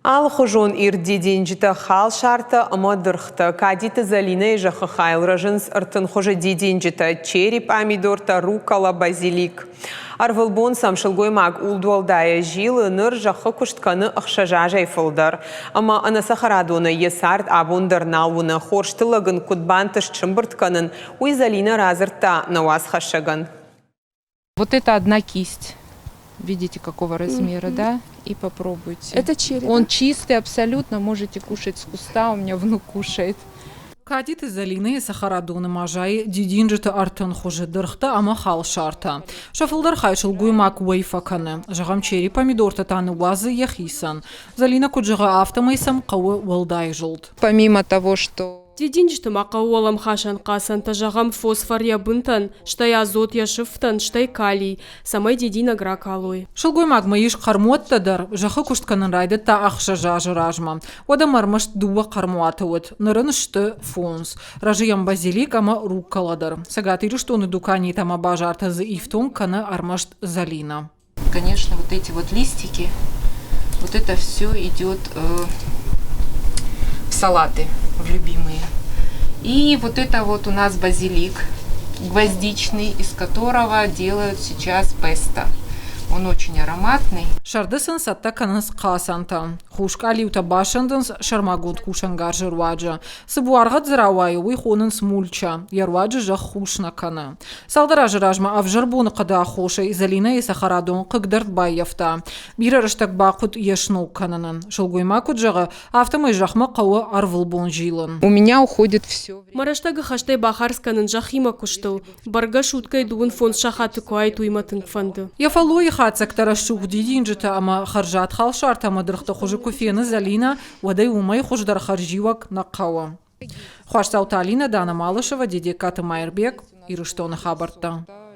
Алыхуызон ирд дидинджытӕ, халсартӕ ӕмӕ дыргътӕ. Кадиты Зӕлинӕйы зӕххы хайыл рӕзынц 30 хуызы дидинджытӕ, черри, пъамидортӕ, руккола, базилик. Ӕрвылбон сӕм сылгоймаг удуӕлдайӕ зилы, ныр зӕххы куыст кӕны ӕхсӕз азӕй фылдӕр. Ӕмӕ ӕнӕцӕхӕрадонӕй йӕ цард абон дӕр нал уыны. Хорз тыллӕг ын куыд бантыст сымбырд кӕнын, уый Зӕлинӕ радзырдта нӕ уацхӕссӕгӕн. Вот это одна кисть. Видите, какого размера, да? И попробуйте. Это черри, Он чистый абсолютно, можете кушать с куста, у меня внук кушает. Кадиты Зӕлинӕйы цӕхӕрадоны ма зайы дидинджыты ӕртын хуызы дыргътӕ ӕмӕ халсартӕ. Сӕ фылдӕр хай сылгоймаг уӕй фӕкӕны. Зӕгъӕм, черри помидортӕ та ныууадзы йӕхицӕн. Зӕлинӕ куыд зӕгъы, афтӕмӕй сӕм хъӕуы уӕлдай зылд. Помимо того, что Дидинджыты ма хъӕуы уӕлӕмхасӕн хъацӕнтӕ, зӕгъӕм, фосфор йӕ бынтӕн, стӕй азот йӕ сыфтӕн, стӕй калий, цӕмӕй дидинӕг ракалой. Сылгоймагмӕ ис хъӕрмуӕттӕ дӕр, зӕххы куыст кӕнын райдыдта ӕхсӕз азы размӕ. Уӕд ӕм ӕрмӕст дыууӕ хъӕрмуаты уыд, ныр ын сты фондз. Рӕзы йӕм базилик ӕмӕ руккола дӕр. Цӕгат Ирыстоны дуканитӕ ӕмӕ базартӕ дзы ифтонг кӕны ӕрмӕст Зӕлинӕ. Конечно, вот эти вот листики, вот это все идет в салаты, в любимые. И вот это вот у нас базилик гвоздичный, из которого делают сейчас песто. Он очень ароматный. Сӕрды сын цӕттӕ кӕнынц хъацӕнтӕ. Хус къалиутӕ басӕндынц сӕрмагонд кусӕнгарзы руаджы. Цы буаргъӕд дзы рауайы, уый хонынц мульча. Йӕ руаджы зӕхх хус нӕ кӕны. Цалдӕр азы размӕ ӕвзӕр боныхъӕды аххосӕй Зӕлинӕйы цӕхӕрадон хъыгдӕрд баййӕфта. Бирӕ рӕстӕг бахъуыд йе сног кӕнынӕн. Сылгоймаг куыд зӕгъы, афтӕмӕй зӕхмӕ хъӕуы ӕрвылбон зилын. У меня уходит все. Мӕ рӕстӕгы хӕстӕй бахардз кӕнын зӕххимӕ куыстыл. Бӕргӕ суткӕйы дыууын фондз сахаты куы уаид, уый мӕ тынг фӕнды. Йӕ фӕллойы хатдзӕгтӕ рӕсугъд дидинджытӕ ӕмӕ хӕрзад халсартӕ ӕмӕ дыргъты хуызы куы фены Зӕлинӕ, уӕд ӕй уымӕй хуыздӕр хӕрзиуӕг нӕ хъӕуы. Хуасдзауты Алинӕ, Дана Малышева, Дедегкаты Майырбег, Ирыстоны хабӕрттӕ.